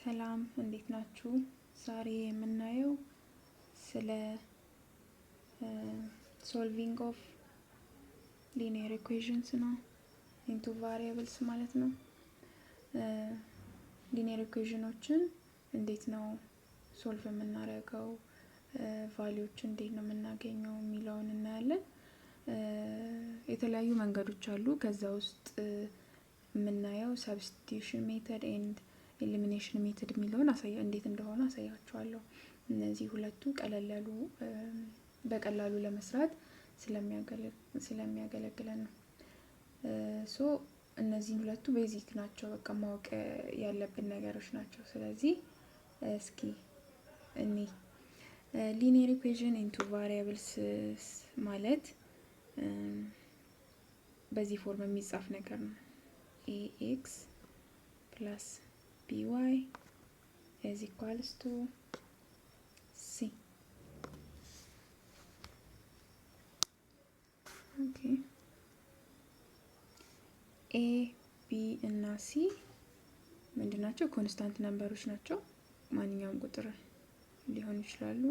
ሰላም፣ እንዴት ናችሁ? ዛሬ የምናየው ስለ solving of linear equations ነው። In two variables ማለት ነው። Linear equation ኖችን እንዴት ነው solve የምናደርገው፣ value ዎችን እንዴት ነው የምናገኘው የሚለውን እናያለን። የተለያዩ መንገዶች አሉ። ከዛ ውስጥ የምናየው substitution method and elimination method የሚለውን እንዴት እንደሆነ አሳያችኋለሁ። እነዚህ ሁለቱ ቀለል ያሉ፣ በቀላሉ ለመስራት ስለሚያገለግለን ነው። So እነዚህን ሁለቱ basic ናቸው፣ በቃ ማወቅ ያለብን ነገሮች ናቸው። ስለዚህ እስኪ እኒ linear equation in two variables ማለት በዚህ form የሚጻፍ ነገር ነው። a x plus b y is equals to c። Okay, a, b እና c ምንድን ናቸው? Constant number ኦች ናቸው። ማንኛውም ቁጥር ሊሆኑ ይችላሉ።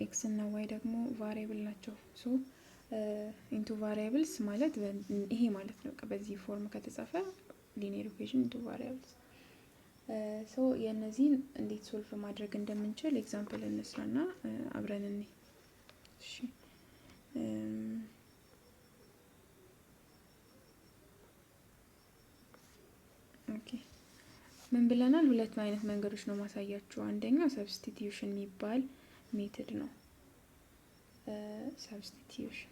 x እና y ደግሞ variable ናቸው። So in two variables ማለት ይሄ ማለት ነው። በዚህ form ከተጻፈ linear equation in two variables። So የእነዚህን እንዴት solve ማድረግ እንደምንችል example እንስራና አብረን እኔ። እሺ፣ okay፣ ምን ብለናል? ሁለት አይነት መንገዶች ነው ማሳያችሁ። አንደኛው substitution የሚባል method ነው። Substitution፣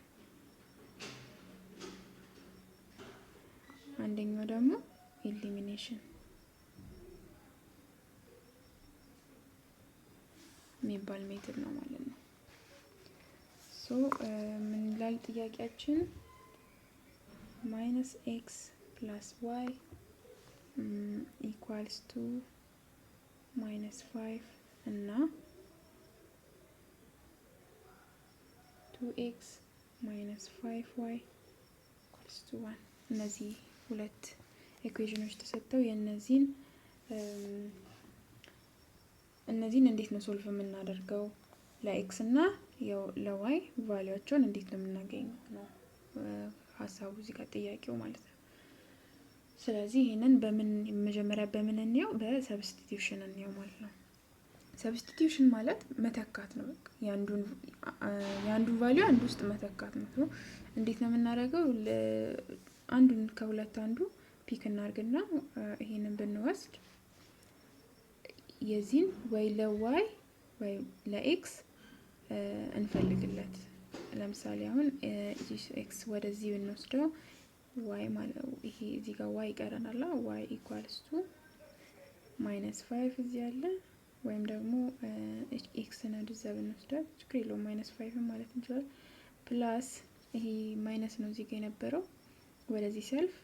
አንደኛው ደግሞ elimination የሚባል method ነው ማለት ነው። So ምን ይላል ጥያቄያችን? Minus x plus y equals to minus 5 እና two x minus five y equals to 1። እነዚህ ሁለት equation ኖች ተሰጥተው የእነዚህን እነዚህን እንዴት ነው solve የምናደርገው፣ ለ x እና ለ y value ያቸውን እንዴት ነው የምናገኘው ነው ሀሳቡ እዚህ ጋር ጥያቄው ማለት ነው። ስለዚህ ይህንን በምን መጀመሪያ በምን እንየው? በ substitution እንየው ማለት ነው። Substitution ማለት መተካት ነው። በቃ የአንዱን value አንዱ ውስጥ መተካት ነው። እንዴት ነው የምናደርገው? አንዱን ከሁለት አንዱ pick እናርግና ይሄንን ብንወስድ የዚህን ወይ ለ y ወይ ለ x እንፈልግለት። ለምሳሌ አሁን x ወደዚህ ብንወስደው y ማለት ይሄ እዚህ ጋር y ይቀረናል። y equals to minus 5 እዚህ አለ፣ ወይም ደግሞ x ን ወደዛ ብንወስዳት ችግር የለውም፣ minus 5 ማለት እንችላለን። Plus ይሄ minus ነው እዚህ ጋር የነበረው፣ ወደዚህ ሲያልፍ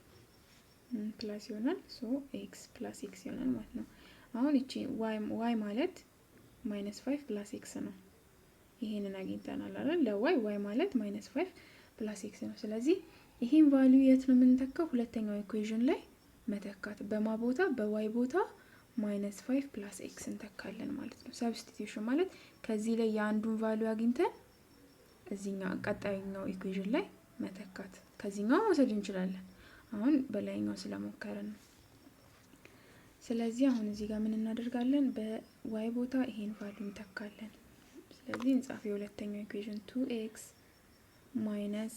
plus ይሆናል። So x plus x ይሆናል ማለት ነው። አሁን እቺ y ማለት minus 5 plus x ነው። ይሄንን አግኝተናል አይደል? ለ y y ማለት minus 5 plus x ነው። ስለዚህ ይሄን value የት ነው የምንተካው? ሁለተኛው equation ላይ መተካት። በማ ቦታ? በ y ቦታ minus 5 plus x እንተካለን ማለት ነው። Substitution ማለት ከዚህ ላይ የአንዱን value አግኝተን እዚህኛው ቀጣይኛው equation ላይ መተካት። ከዚህኛው መውሰድ እንችላለን። አሁን በላይኛው ስለሞከርን ነው። ስለዚህ አሁን እዚህ ጋር ምን እናደርጋለን? በ y ቦታ ይሄን value እንተካለን። ስለዚህ እንጻፍ የሁለተኛው equation፣ two x minus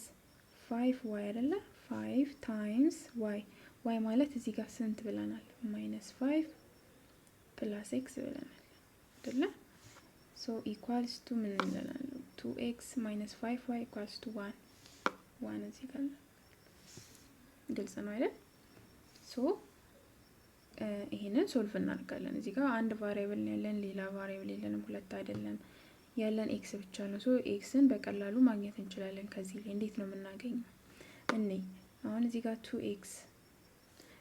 5 y አይደለ? 5 times y። y ማለት እዚህ ጋር ስንት ብለናል? Minus 5 plus x ብለናል አይደለ? So equals to ምን ብለናል? Two x minus 5 y equals to 1። 1 እዚህ ጋር ግልጽ ነው አይደል? So ይሄንን solve እናደርጋለን። እዚህ ጋር አንድ variable ነው ያለን፣ ሌላ variable የለንም፣ ሁለት አይደለም ያለን፣ x ብቻ ነው። So x ን በቀላሉ ማግኘት እንችላለን። ከዚህ ላይ እንዴት ነው የምናገኘው? እኔ አሁን እዚህ ጋር two x፣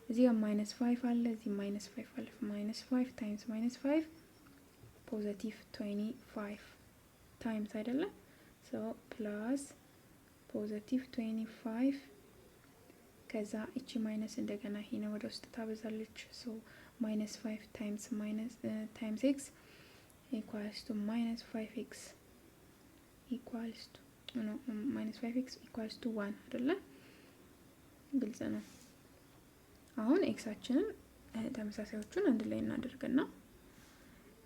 እዚህ ጋር minus 5 አለ፣ እዚህ minus 5 አለ። Minus 5 times minus 5 positive 25 times አይደለም? So plus positive 25፣ ከዛ እቺ minus እንደገና ይሄን ወደ ውስጥ ታበዛለች። So Minus 5 times minus times x equals to minus 5 x equals to, no, minus 5 x equals to 1 አይደለ? ግልጽ ነው። አሁን x ኣችንን ተመሳሳዮቹን አንድ ላይ እናደርግና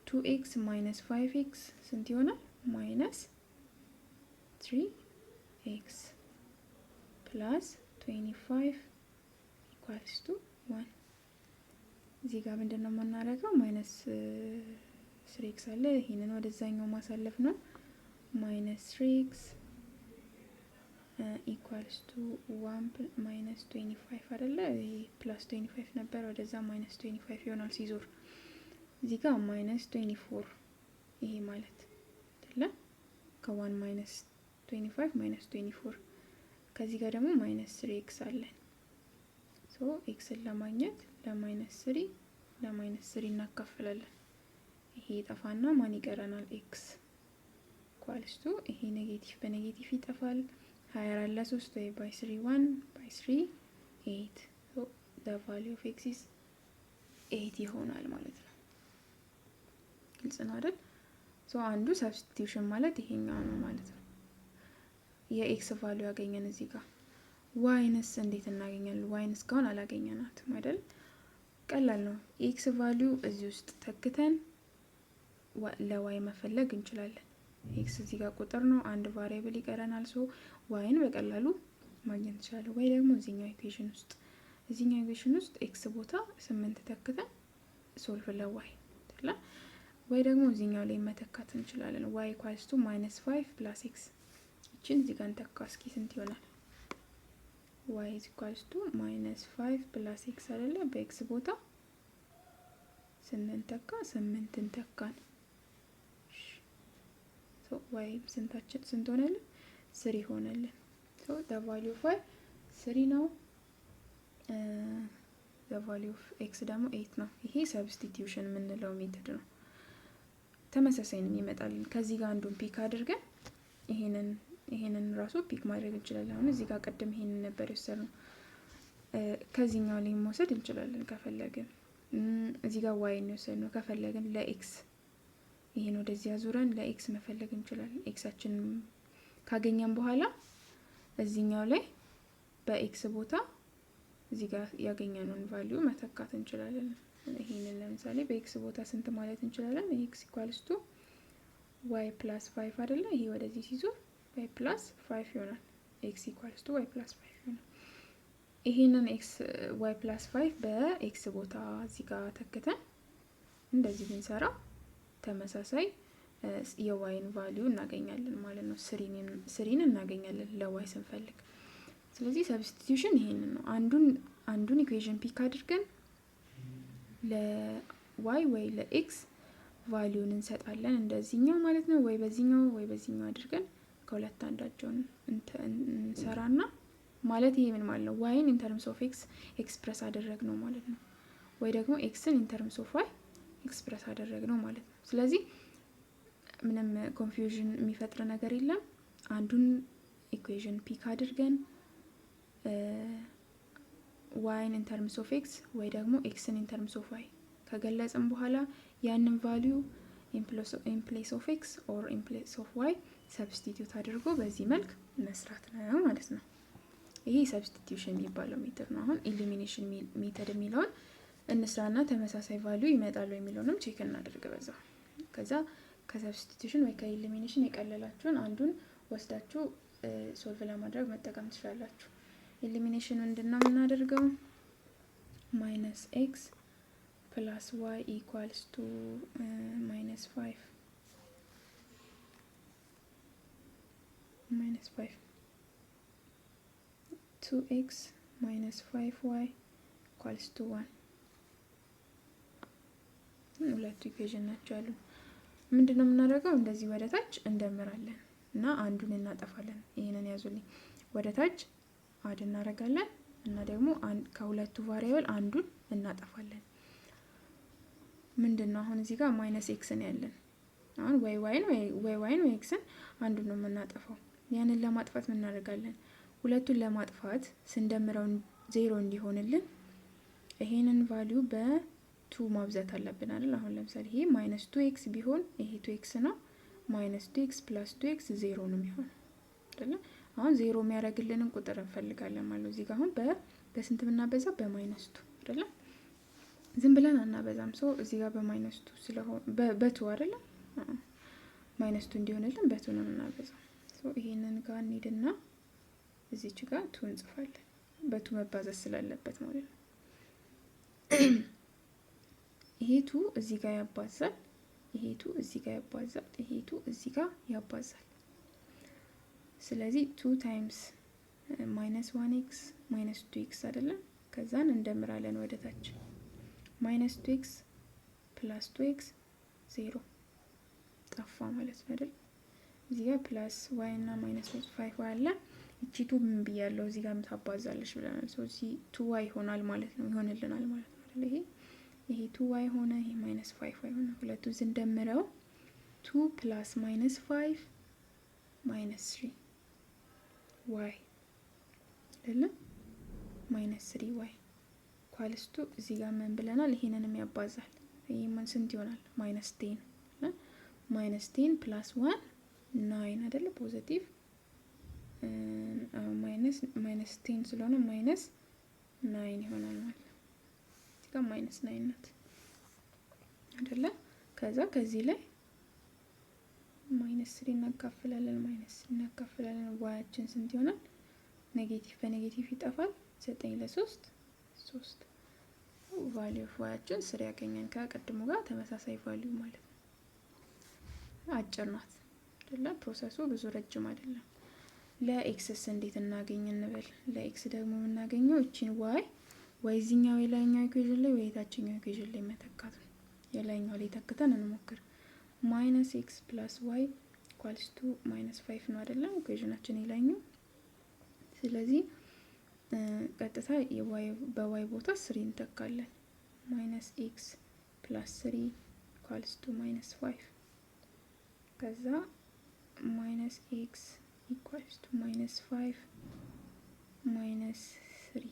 2 x minus 5 x ስንት ይሆናል? Minus 3 x plus 25 equals to 1። እዚህ ጋር ምንድን ነው የምናደርገው? Minus 3 x አለ። ይህንን ወደዛኛው ማሳለፍ ነው። Minus 3 x equals to 1 minus 25 አይደለ? ይሄ plus 25 ነበር፣ ወደዛ minus 25 ይሆናል ሲዞር። እዚህ ጋር minus 24 ይሄ ማለት አይደለ? ከ 1 minus 25 minus 24። ከዚህ ጋር ደግሞ minus 3 x አለን። So x ን ለማግኘት ለ minus 3 ለ minus 3 እናካፍላለን። ይሄ ይጠፋና ማን ይቀረናል? X equals to ይሄ negative በ negative ይጠፋል። 24 ለሶስት ወይ by 3 1, by 3 8. The value of x is 8 ይሆናል ማለት ነው። ግልጽ ነው አይደል? So አንዱ substitution ማለት ይሄኛው ነው ማለት ነው። የ x value ያገኘን እዚህ ጋር። Y ንስ እንዴት እናገኛለን? Y ን እስካሁን አላገኘናትም አይደል? ቀላል ነው። X value እዚህ ውስጥ ተክተን ለ y መፈለግ እንችላለን። X እዚህ ጋር ቁጥር ነው፣ አንድ variable ይቀረናል። So y ን በቀላሉ ማግኘት እንችላለን። ወይ ደግሞ እዚህኛው equation ውስጥ x ቦታ 8 ተክተን solve ለ y አይደለ? ወይ ደግሞ እዚህኛው ላይ መተካት እንችላለን። y equals to minus 5 plus x። ይችን እዚህ ጋር እንተካ እስኪ፣ ስንት ይሆናል? Y is equals to minus 5 plus x አይደለ? በ x ቦታ ስንተካ 8 እንተካን። Y ስንታችን ስንት ሆነልን? 3 ሆነልን። So the value of y 3 ነው። The value of x ደግሞ 8 ነው። ይሄ substitution የምንለው method ነው። ተመሳሳይ ነው የሚመጣልን። ከዚህ ጋር አንዱን pick አድርገን ይሄንን ራሱ pick ማድረግ እንችላለን። አሁን እዚህ ጋር ቅድም ይሄንን ነበር የወሰድነው። ከዚህኛው ላይ መውሰድ እንችላለን ከፈለግን። እዚህ ጋር y ን የወሰድነው፣ ከፈለግን ለ x ይሄን ወደዚህ አዙረን ለ x መፈለግ እንችላለን። x ኣችንን ካገኘን በኋላ እዚህኛው ላይ በ x ቦታ እዚህ ጋር ያገኘነውን value መተካት እንችላለን። ይሄንን ለምሳሌ በ x ቦታ ስንት ማለት እንችላለን? X equals to y plus 5 አይደለ? ይሄ ወደዚህ ሲዞር y plus 5 ይሆናል። X equals to y plus 5 ይሆናል። ይሄንን x y plus 5 በ x ቦታ እዚህ ጋር ተክተን እንደዚህ ብንሰራ ተመሳሳይ የ y ን value እናገኛለን ማለት ነው። 3 ን እናገኛለን ለ y ስንፈልግ። ስለዚህ substitution ይሄንን ነው። አንዱን equation pick አድርገን ለ y ወይ ለ x value ን እንሰጣለን እንደዚህኛው ማለት ነው። ወይ በዚህኛው ወይ በዚህኛው አድርገን ከሁለት አንዳቸውን እንሰራና ማለት ይሄ ምን ማለት ነው? Y ን in terms of x express አደረግነው ማለት ነው። ወይ ደግሞ x ን in terms of y express አደረግነው ማለት ነው። ስለዚህ ምንም confusion የሚፈጥር ነገር የለም። አንዱን equation pick አድርገን y ን in terms of x ወይ ደግሞ x ን in terms of y ከገለጽን በኋላ ያንን value in place of x or in place of y substitute አድርጎ በዚህ መልክ መስራት ነው ማለት ነው። ይሄ substitution የሚባለው method ነው። አሁን elimination method የሚለውን እንስራና ተመሳሳይ value ይመጣሉ የሚለውንም check እናድርግ በዛው። ከዛ ከ substitution ወይ ከ elimination የቀለላችሁን አንዱን ወስዳችሁ solve ለማድረግ መጠቀም ትችላላችሁ። Elimination ምንድን ነው የምናደርገው? Minus x plus y equals to minus 5, minus 5, 2 x minus 5 y equals to 1። ሁለቱ equation ናቸው ያሉ። ምንድን ነው የምናደርገው? እንደዚህ ወደ ታች እንደምራለን እና አንዱን እናጠፋለን። ይህንን ያዙልኝ። ወደ ታች add እናደርጋለን እና ደግሞ ከሁለቱ variable አንዱን እናጠፋለን። ምንድን ነው አሁን እዚህ ጋር minus x ነው ያለን። አሁን ወይ y ን ወይ y ን ወይ x ን አንዱን ነው የምናጠፋው። ያንን ለማጥፋት ምን እናደርጋለን? ሁለቱን ለማጥፋት ስንደምረው ዜሮ እንዲሆንልን ይሄንን value በ two ማብዛት አለብን አይደል? አሁን ለምሳሌ ይሄ minus two x ቢሆን ይሄ two x ነው። Minus two x plus two x zero ነው የሚሆነው አይደለ? አሁን ዜሮ የሚያደርግልንን ቁጥር እንፈልጋለን ማለት ነው። እዚህ ጋር አሁን በስንት ብናበዛ? በ minus two አይደለ? ዝም ብለን አናበዛም። So እዚህ ጋር በ minus two ስለሆነ በ two አይደለ? Minus two እንዲሆንልን በ two ነው የምናበዛው። So ይሄንን ጋር እንሂድና እዚች ጋር two እንጽፋለን። በ two መባዛት ስላለበት ማለት ነው። ይሄ two እዚህ ጋር ያባዛል፣ ይሄ two እዚህ ጋር ያባዛል፣ ይሄ two እዚህ ጋር ያባዛል። ስለዚህ two times minus one x minus two x አይደለም። ከዛን እንደምራለን ወደ ታች፣ minus two x plus two x zero ጠፋ ማለት ነው አይደል? እዚህ ጋር plus y እና minus five y አለ። እቺ two ምን ብያለሁ? እዚህ ጋር ታባዛለች ብለናል። So እዚህ two y ይሆናል ማለት ነው፣ ይሆንልናል ማለት ነው አይደል? ይሄ two y ሆነ፣ ይሄ minus five y ሆነ። ሁለቱ ስንደምረው two plus minus five minus three y አይደለም? Minus three y equals to እዚህ ጋር ምን ብለናል? ይሄንንም ያባዛል። ይሄ ምን ስንት ይሆናል? Minus 10, minus 10 plus one nine አይደለ? Positive minus minus 10 ስለሆነ minus nine ይሆናል ማለት ነው። እዚህ ጋር minus nine ናት አይደለ? ከዛ ከዚህ ላይ minus three እናካፍላለን፣ minus እናካፍላለን። y ኣችን ስንት ይሆናል? Negative በ negative ይጠፋል። ዘጠኝ ለሶስት ሶስት። Value of y ኣችን three ያገኘን፣ ከቅድሙ ጋር ተመሳሳይ value ማለት ነው። አጭር ናት አይደለ? Process ኡ ብዙ ረጅም አይደለም። ለ x ስ እንዴት እናገኝ እንበል። ለ x ደግሞ የምናገኘው እቺን y ወይ እዚኛው የላይኛው equation ላይ ወይ የታችኛው equation ላይ መተካት ነው። የላይኛው ላይ ተክተን እንሞክር። Minus x plus y equals to minus five ነው አይደለም equation ኣችን የላይኛው። ስለዚህ ቀጥታ በ y ቦታ three እንተካለን። Minus x plus three equals to minus five። ከዛ minus x equals to minus five minus three፣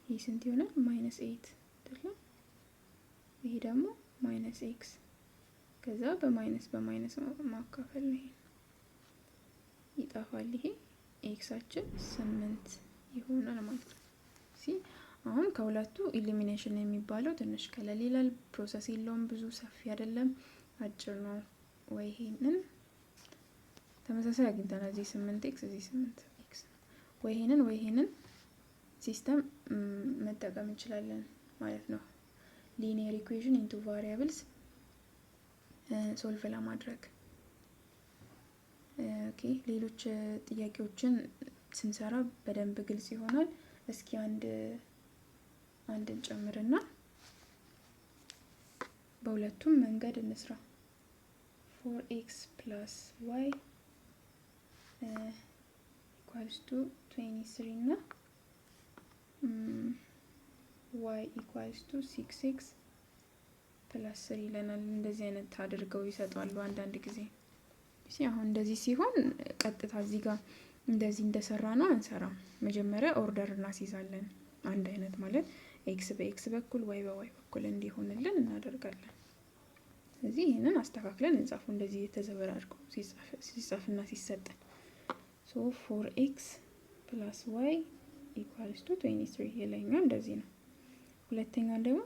ይህ ስንት ይሆናል? Minus eight አይደለም? ይሄ ደግሞ minus x፣ ከዛ በ minus በ minus ማካፈል ነው። ይሄ ይጠፋል። ይሄ x ኣችን ስምንት ይሆናል ማለት ነው። See፣ አሁን ከሁለቱ elimination የሚባለው ትንሽ ቀለል ይላል። Process የለውም፣ ብዙ ሰፊ አይደለም፣ አጭር ነው። ወይ ይሄንን ተመሳሳይ አግኝተናል። እዚህ ስምንት x፣ እዚህ ስምንት x። ወይ ይሄንን ወይ ይሄንን system መጠቀም እንችላለን ማለት ነው። Linear equation in two variables solve ለማድረግ። Okay፣ ሌሎች ጥያቄዎችን ስንሰራ በደንብ ግልጽ ይሆናል። እስኪ አንድ አንድ እንጨምርና በሁለቱም መንገድ እንስራ። Four x plus y equals to 23 እና y equals to six x plus three ይለናል። እንደዚህ አይነት አድርገው ይሰጣሉ አንዳንድ ጊዜ። አሁን እንደዚህ ሲሆን ቀጥታ እዚህ ጋር እንደዚህ እንደሰራ ነው አንሰራም። መጀመሪያ order እናስይዛለን። አንድ አይነት ማለት x በ x በኩል y በ y በኩል እንዲሆንልን እናደርጋለን። ስለዚህ ይህንን አስተካክለን እንጻፉ። እንደዚህ የተዘበራርቀው ሲጻፍና ሲሰጠን፣ so four x plus y equals to 23 የላይኛው እንደዚህ ነው። ሁለተኛው ደግሞ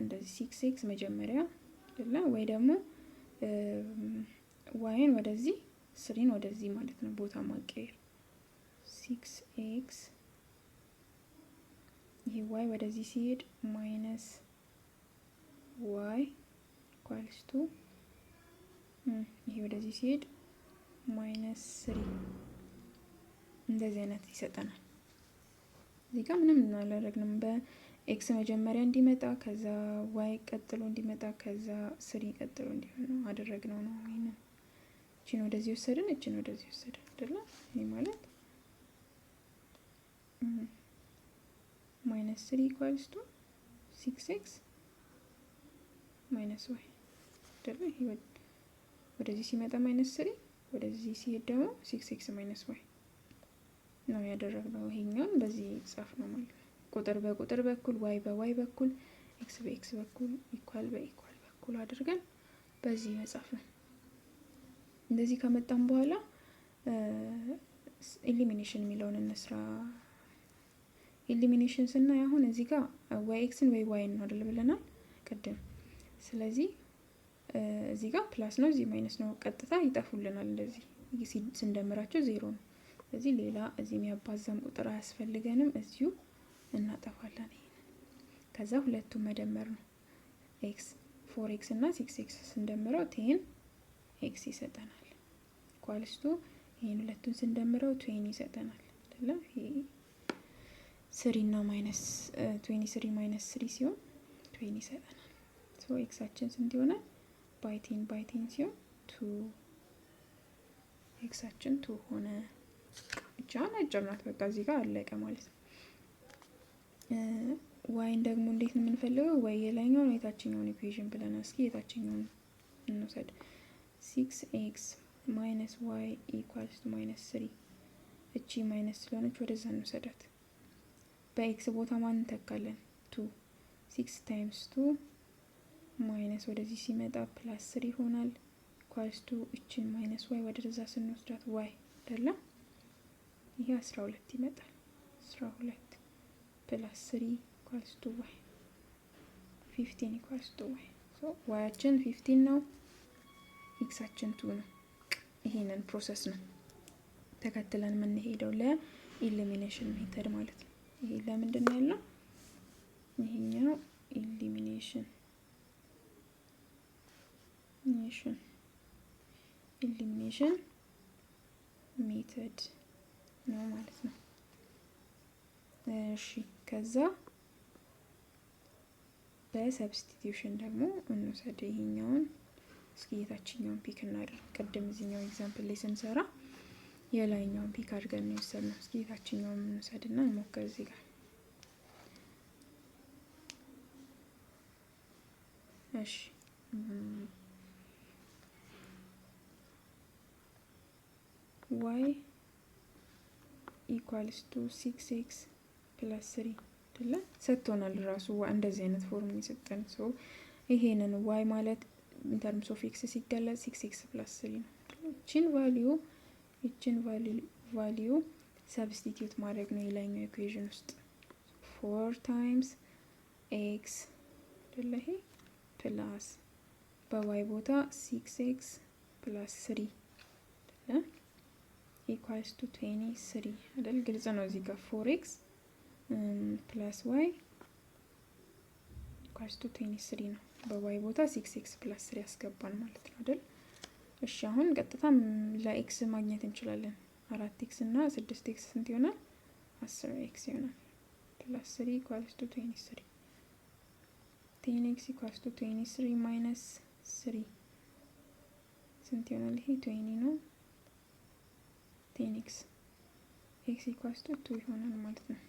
እንደዚህ six x መጀመሪያ አይደለ? ወይ ደግሞ y ን ወደዚህ three ን ወደዚህ ማለት ነው፣ ቦታ ማቀየር። Six x፣ ይሄ y ወደዚህ ሲሄድ minus y equals to ይሄ ወደዚህ ሲሄድ minus three፣ እንደዚህ አይነት ይሰጠናል። እዚህ ጋር ምንም አላደረግንም። በ x መጀመሪያ እንዲመጣ፣ ከዛ y ቀጥሎ እንዲመጣ፣ ከዛ three ቀጥሎ እንዲሆን ነው አደረግነው ነው። ይሄንን እችን ወደዚህ ወሰድን፣ እችን ወደዚህ ወሰድን አይደለ? ይህ ማለት minus three equals to six x minus y አይደለ? ይሄ ወደዚህ ሲመጣ minus three፣ ወደዚህ ሲሄድ ደግሞ six x minus y ነው ያደረግነው። ይሄኛውን በዚህ ጻፍ ነው ማለት ነው። ቁጥር በቁጥር በኩል፣ y በ y በኩል፣ x በ x በኩል equal በ equal በኩል አድርገን በዚህ መጻፍ ነው። እንደዚህ ከመጣን በኋላ elimination የሚለውን እንስራ። Elimination ስናይ አሁን እዚህ ጋር ወይ x ን ወይ y ን ነው አይደል ብለናል ቅድም። ስለዚህ እዚህ ጋር plus ነው፣ እዚህ minus ነው። ቀጥታ ይጠፉልናል። እንደዚህ ስንደምራቸው ዜሮ ነው። ስለዚህ ሌላ እዚህ የሚያባዛም ቁጥር አያስፈልገንም። እዚሁ እናጠፋለን ይሄንን። ከዛ ሁለቱም መደመር ነው። x 4 x እና 6 x ስንደምረው 10 x ይሰጠናል። Equals to ይህን ሁለቱን ስንደምረው 20 ይሰጠናል አይደለ? ይሄ three እና minus 23 minus three ሲሆን 20 ይሰጠናል። So x ኣችን ስንት ይሆናል? By 10 by 10 ሲሆን two፣ x ኣችን two ሆነ። ብቻዋን አጭር ናት። በቃ እዚህ ጋር አለቀ ማለት ነው። y ን ደግሞ እንዴት ነው የምንፈልገው? ወይ የላይኛውን የታችኛውን equation ብለናል። እስኪ የታችኛውን እንውሰድ። 6 x minus y equals to minus three። እቺ minus ስለሆነች ወደዛ እንውሰዳት። በ x ቦታ ማን እንተካለን? Two። Six times two minus ወደዚህ ሲመጣ plus three ይሆናል። Equals to እችን minus y ወደዛ ስንወስዳት y አይደለ? ይሄ 12 ይመጣል። 12 plus three equals to y፣ 15 equals to y። Y ኣችን 15 ነው፣ x ኣችን two ነው። ይሄንን process ነው ተከትለን የምንሄደው ለ elimination method ማለት ነው። ይሄ ለምንድን ነው ያልነው? ይሄኛው elimination method ነው ማለት ነው። እሺ፣ ከዛ በ substitution ደግሞ እንውሰድ ይሄኛውን። እስኪ የታችኛውን pick እናድርግ። ቅድም እዚህኛው example ላይ ስንሰራ የላይኛውን pick አድርገን ነው የወሰድነው። እስኪ የታችኛውን እንውሰድና እንሞክር እዚህ ጋር። እሺ፣ y equals to 6 x plus three አይደለ? ሰጥቶናል ራሱ እንደዚህ አይነት form የሰጠን ሰው። ይሄንን y ማለት in terms of x ሲገለጽ 6 x plus three ነው። ይችን value substitute ማድረግ ነው የላይኛው equation ውስጥ። Four times x አይደለ? ይሄ plus በ y ቦታ 6 x plus three አይደለ? Equals to 23 አይደል? ግልጽ ነው። እዚህ ጋር 4 x plus y equals to 23 ነው። በ y ቦታ 6 x plus three ያስገባን ማለት ነው አይደል? እሺ፣ አሁን ቀጥታ ለ x ማግኘት እንችላለን። አራት x እና ስድስት x ስንት ይሆናል? 10 x ይሆናል። Plus three equals to 23። 10 x equals to 23 minus three ስንት ይሆናል? ይሄ 20 ነው። 10 x፣ x equals to two ይሆናል ማለት ነው።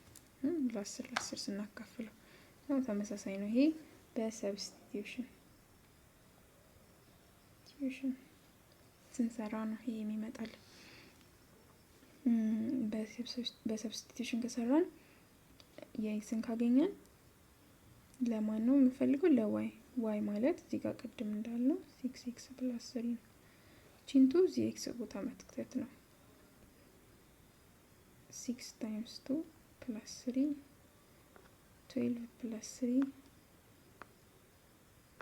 ለ10 ለ10 ስናካፍለው ተመሳሳይ ነው። ይሄ በ substitution ስንሰራ ነው ይሄ የሚመጣል። በ substitution ከሰራን የ x ን ካገኘን ለማን ነው የምንፈልገው? ለ y። y ማለት እዚህ ጋር ቅድም እንዳልነው 6 x plus three ነው። ቺን two እዚህ x ቦታ መክተት ነው። Six times two plus three፣ 12 plus three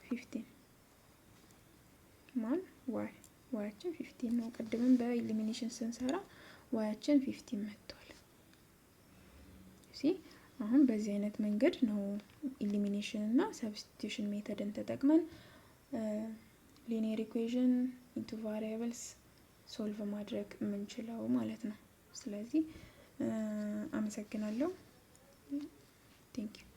15። ማን? y። y ኣችን 15 ነው። ቅድምም በ elimination ስንሰራ y ኣችን 15 መጥቷል። See፣ አሁን በዚህ አይነት መንገድ ነው elimination እና substitution method ን ተጠቅመን linear equation in two variables solve ማድረግ የምንችለው ማለት ነው። ስለዚህ አመሰግናለሁ። Thank you.